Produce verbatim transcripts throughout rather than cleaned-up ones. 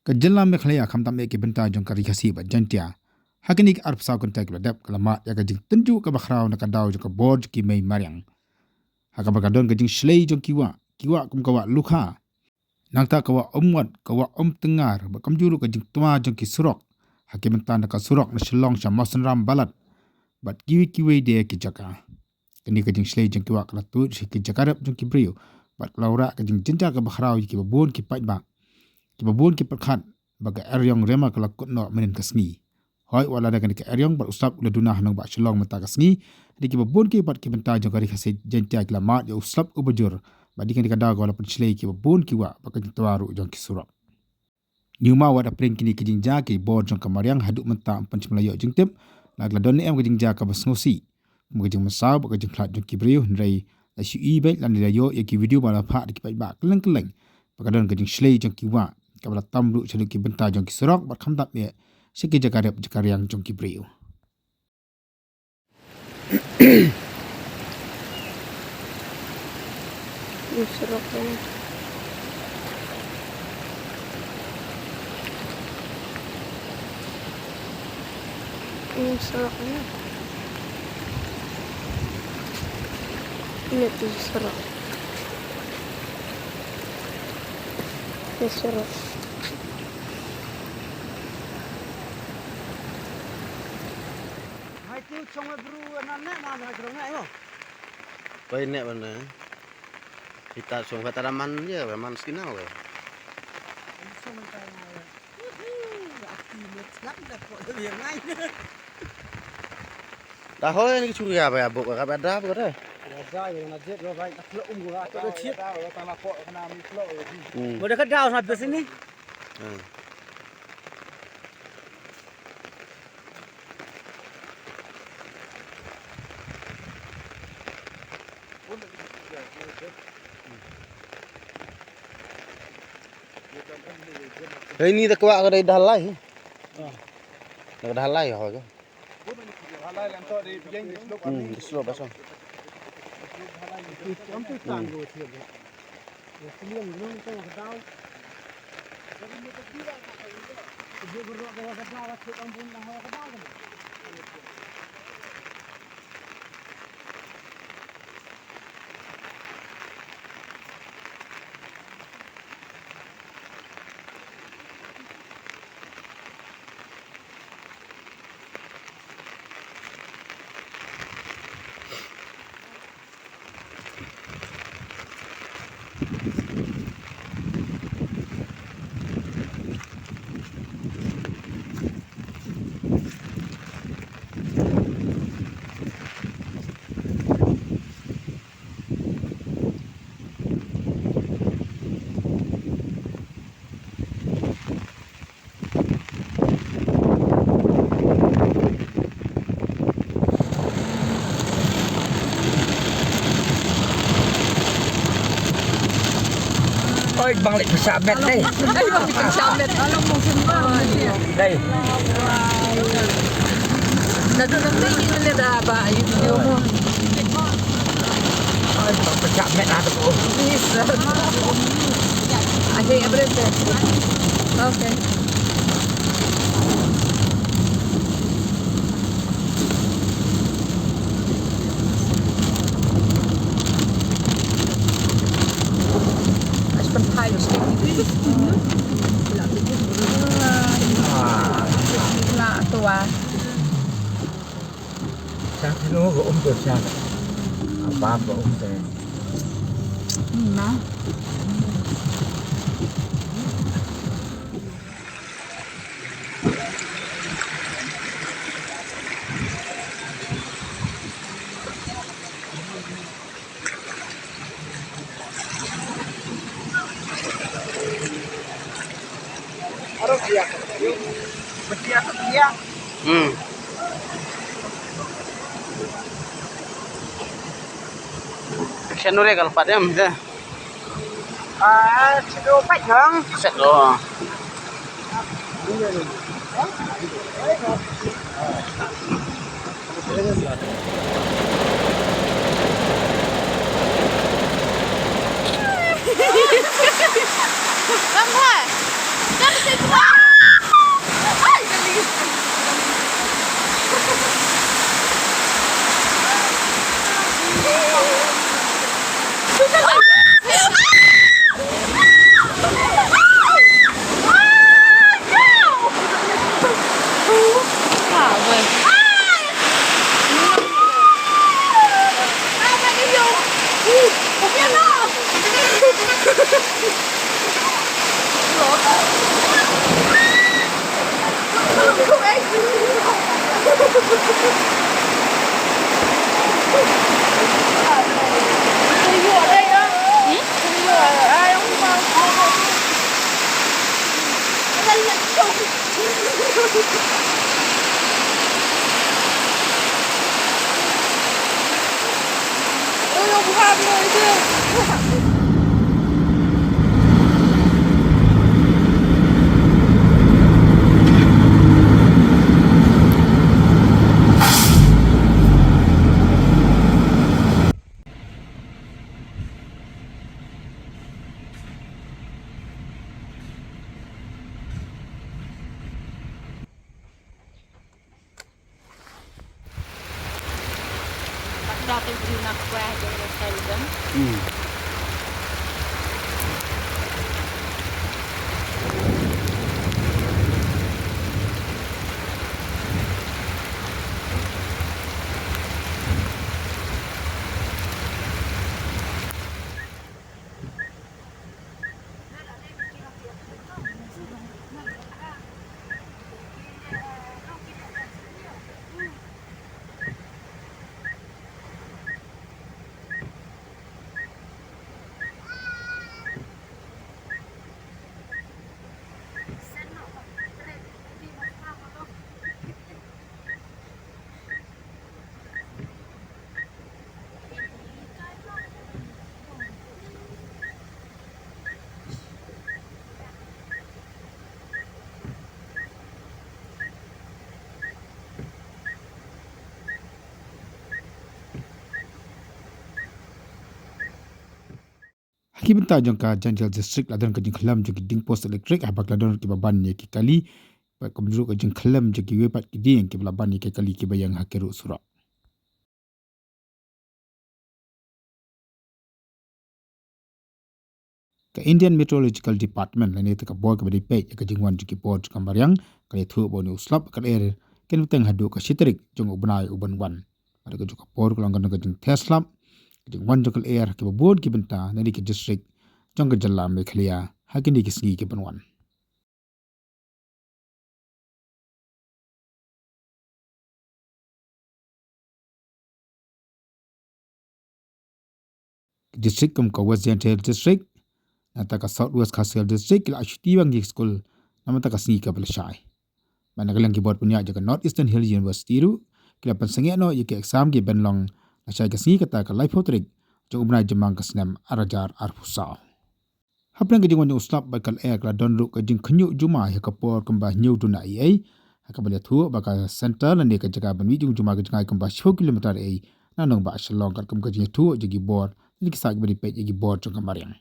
Ka jylla Meghalaya khamtam eh ki bynta jong ka Ri Khasi bad Jaiñtia ha kine ki arphew saw kynta kiba la dep ka la mad ïa ka jingtynjuh kaba khraw na ka daw jong ka bor jong ki mei mariang. Ha kaba ka don ka jingshlei jong ki wah, ki wah kum ka wah Lukha. Nangta ka wah Umngot, ka wah Umtyngar, bad kumjuh ruh ka jingtwa jong ki surok ha ki bynta na ka surok na Shillong sha Mawsynram Balat bad kiwei kiwei de ki jaka. Kane ka jingshlei jong ki wah ka la tuid sha ki jaka rep jong ki briew bad ka la wanrah ka jingjynjar kaba khraw ïa kiba bun ki paidbah, kiba bun ki pyrkhat ba ka eriong rema ka la kut noh mynhynnin ka sngi. Hooid, wat lada kane ka eriong bad u slap u la duna ha nongbah Shillong mynta ka sngi, hynrei kiba bun ki bad ki bynta jong ka Ri Khasi Jaiñtia ki la mad ïa u slap uba jur bad dei kane ka daw kaba la pynshlei ïa kiba bun ki wah bad ka jingtwa ruh jong ki surok. Ñiuma wat hapdeng kine ki jingjia ki bor jong ka mariang haduh mynta ym pynshym la ïoh jingtip lada ka la don ne em ka jingjia kaba sngewsih kum ka jingmynsaw bad ka jingkhlad jong ki briew, hynrei la shu i beit lane la ïoh ïa ki video ba la phah da ki paidbah kylleng kylleng ba ka don ka jingshlei jong ki wah kaba la tam ruh sha ki bynta jong ki surok bad khamtam eh sha ki jaka rep jaka riang jong ki briew. Ini surok ini. Ini surok ini. Ini tuh surok. Ini surok. Hai tu chong bru nan ne nan hai chong ne mo. Bai ne ban ne. Kita song kata raman je, raman skin awe. Dah hoi ni churi apa ya bok ka pada apa kata? Ya dah ya na jet lo bai tak lo um gua tu dah jet. Hmm. Boleh ke dah habis ini? Hmm. Hei ni da kwah ka dei da halai. Da ka da halai ho ka. Hmm, di slope asong. Hmm. Oi, bang leh pisa bet deh. Ai, bang leh pisa bet. Deh. Dah tu nanti kita dah apa? Ayo, ayo. Oi, bang pisa bet ada tu. Yes. Ada yang berapa? Okay. Hmm. Shen nure kal pat em de. Ah, shen nure pat nang. Set lo. Lam hai. Ha ki bynta jong ka Jaiñtia Hills District la don ka jingkhlem jong ki jingpost elektrik haba ki la don kiba ban ïa ki kali, bad kumjuh ka jingkhlem jong kiwei pat ki dieng kiba la ban ïa ki kali kiba ïeng ha ki ruh surok. Ka Indian Meteorological Department lane te ka bor kaba dei peit ïa ka jingwan jong ki bor jong ka mariang ka la ïathuh ba une u slap ka lyer kin bteng haduh ka shi tarik jong u bnai u ban wan. Bad ka jong ka por ka long ka jingtest slap ka jingwan jong ka lyer ha kiba bun ki bynta na ki district jong ka jylla Meghalaya ha kine ki sngi ki ban wan. District kum ka West Jaiñtia Hills District, nangta ka South West Khasi Hills District, ki la shuti bang ki skul namar ka sngi kaba la shai. Bad na ka liang ki bor pynïaid jong ka North Eastern Hill University ruh, ki la pynsangeh noh ïa ki exam ki ban long lashai ka sngi kata ka laiphew tarik jong u bnai Jymmang ka snem ar hajar arphew saw. Hapdeng ka jingwan jong u slap bad ka lyer ka la don ruh ka jingkhynñiuh jumai ha ka por kumba hynñiew duna eiei, ha kaba la ïathuh ba ka center lane ka jaka ban mih jong u jumai ka jngai kumba shiphew kilometer eiei na nongbah Shillong, katkum ka jingïathuh jong ki bor lane ki saiñ kiba dei peit ïa ki bor jong ka mariang.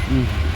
Hmm.